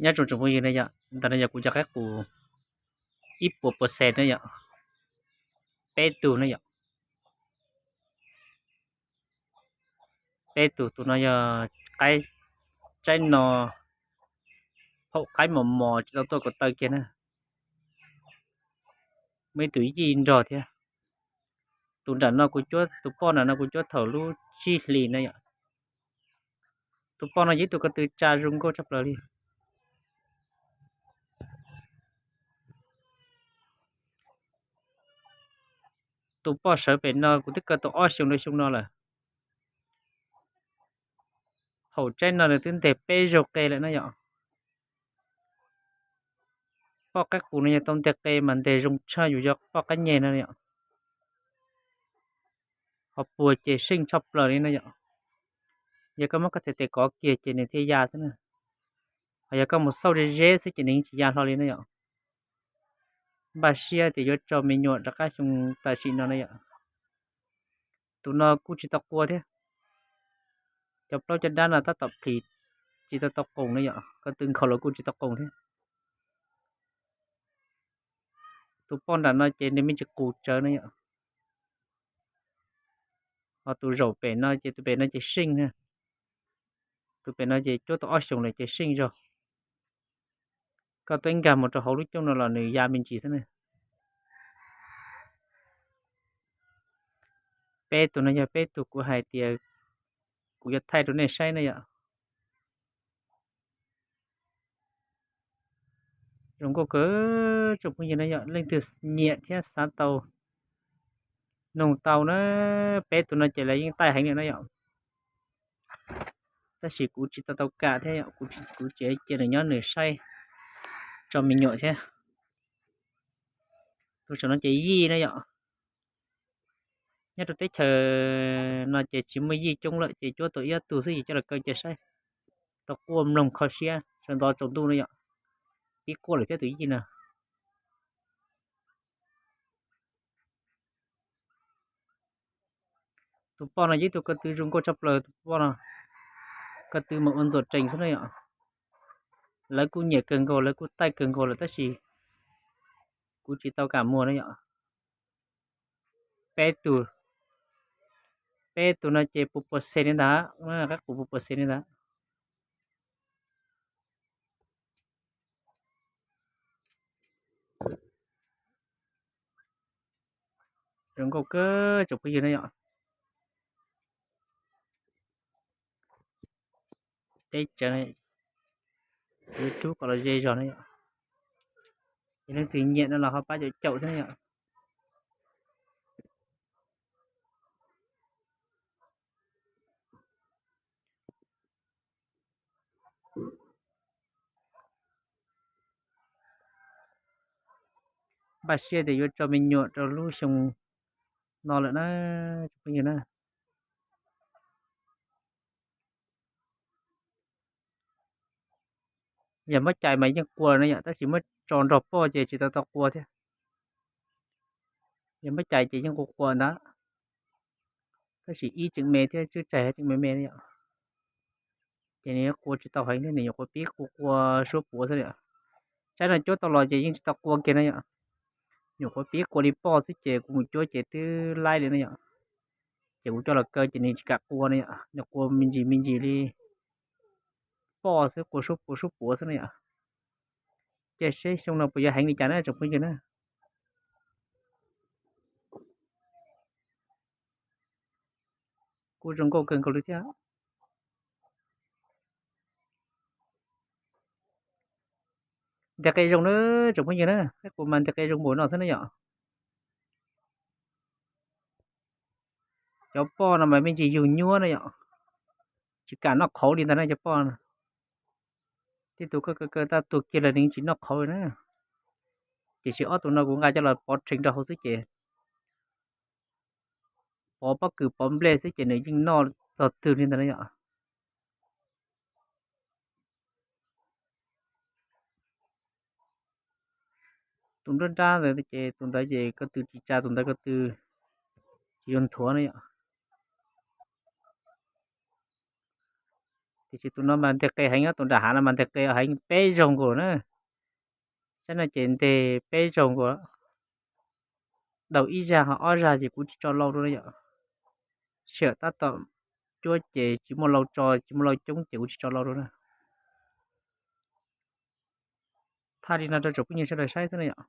Nyob zoo tsoom phooj ywg na yom, ntawm no yog kuv cov qaib qus ib puas percent na yom, peb tug na yom. Peb tug, tus no yog qaib tsaib no, phaum qaib mos mos tsis tau tuaj ko taw kiag na. Muaj ib tug yij nrog thiab. Tus nram no kuv cuab, tus poj nram no kuv cuab thaum lub tsib hlis na yom. Tus poj no yog ib tug ko tw tsa zoo nkauj tshaj plaws li. Tus poj sawv pem no kuv twb kaw tau ob xyoos rau xyoo no lawm. Phaum tsaib no nws twb nteg peb zaug qe lawm na yom. Poj qaib qus no yog tau nteg qe mas nteg zoo tshaj yus cov poj qaib nyeg no yom. Ho puag ces seej tshaj plaws li no yom. Yog koj muab koj txhais tes kov kiag ces nws thiaj ya xwb na. Ho yog koj mus xauj ze ze xwb ces nws yeej tsis ya hlo li na yom. Npaj siab tias yuav tso me nyuam rov qab xyoo tam sim no na yom. Tus no kuj tsis tau qua thiab. Cov plaub cov dab no tab tom phim tsis tau tau qoos na yom, ko tw nkhaus los kuj tsis tau qoos thiab. Tus poj nram no ces nws me ntsis qus tsawv na yom. Ho tus zaum pem no ces tus pem no ces seej na. Tus pem no ces cuab tau ob xyoos lawm ces seej zog. Koj tuaj ib nkag mus rau hauv lub cooj no los nws ya me ntsis xwb na. Peb tug no yog peb tug kuv hais tias kuv yuav thaij rau nej saib na yom. Zoo nkauj kawg tsoom phooj ywg na yom, leej twg nyiam thiab xav tau noog tau na. Peb tug no ces lawv yeej taij heev lawm na yom. Tab sis kuv tsis tau tau kam thiab yom, kuv tsis, kuv tsis cia nws nyob nws saib tso me nyuam thiab. Tus saum no ces yij na yom. Nyob rau teb chaws no ces tsis muaj yij coob lawm ces cuab tau ib ob tug xwb ces coj los kaw cia saib. Tau quaj mloog kho siab sawv ntxov tsaus ntuj na yom. Pib quaj lawm thiab tus yij no. Tus poj no yog ib tug ko tw zoo nkauj tshaj plaws, tus poj no ko tw mas ua ntxuam rees xwb na yom. Lawv kuj nyiam kawg nkaus, lawv kuj taij kawg nkaus lawm tab sis kuv tsis tau kam muag na yom. Peb tug, peb tug no ces puas puas xes li ntawd, qaib qus puas puas xes li ntawd. Zoo nkauj kawg tsoom phooj ywg na yom. Teb chaws yuav rub kom los ze zog na yom. Yog leej twg nyiam no los ho pab caum caum xwb na yom. Npaj siab tias yuav tso me nyuam rau lub xyoo no lawm na, tsoom phooj ywg na. Yog muab cais mas yeej qua na yom, tab sis muab tso nrog poj ces tsis tau tau qua thiab. Yog muab cais ces yeej qua qua ntag, tab sis ib tseem me thiab, tswb tsaig tseem me me na yom. Ces nws qua tsis tau heev thiab, nws nyuam qhuav pib qua qua suab puav xwb na yom. Tsaib no cuab tau los ces yeej tsis tau qua kiag na yom. Nyuam qhuav pib qua li poj xwb ces kuv mus cuab ces twb laib li na yom. Ces kuv coj los kaw ces nws tsis kam qua na yom, nws qua me ntsis me ntsis li poj xwb, qua suab puav suab puav xwb na yom. Ces seb xyoo no puas yuav heev li cas na tsoom phooj ywg na. Kuj zoo nkauj kawg nkaus li thiab. Nteg qe zoo na tsoom phooj ywg na, qaib qus mas nteg qe zoo npaum no xwb na yom. Cov poj no mas me ntsis yug nyuab na yom, tsis kam noj qhauv li ntag na cov poj no. Tej tus kaw kaw kaw tau tuag kiag los nws tsis noj qhauv li na. Tiam sis ob tug no kuv nqa coj los pov rhees rau hauv xwb ces pov pob kws pov nplej xwb ces nws yeej noj txog twg li ntag na yom. Tus nruab nrab ntawd ces tus ntawd ces ko tw tsis tsa, tus ntawd ko tw tsis yuav nthuav na yom. Tiam sis tus no mas nteg qe heev, tus nram hav no mas nteg qe heev, peb zaug nkaus na. Saib no ces nteg peb zaug nkaus, daus ib zag ho ob zag ces kuv tsis tso lau rau na yom. Sij hawm tab tom cuab ces tsis muaj lau tso, tsis muaj lau coob ces kuv tsis tso lau rau na. Thaij li no rau tsoom phooj ywg sawv daws saib xwb na yom.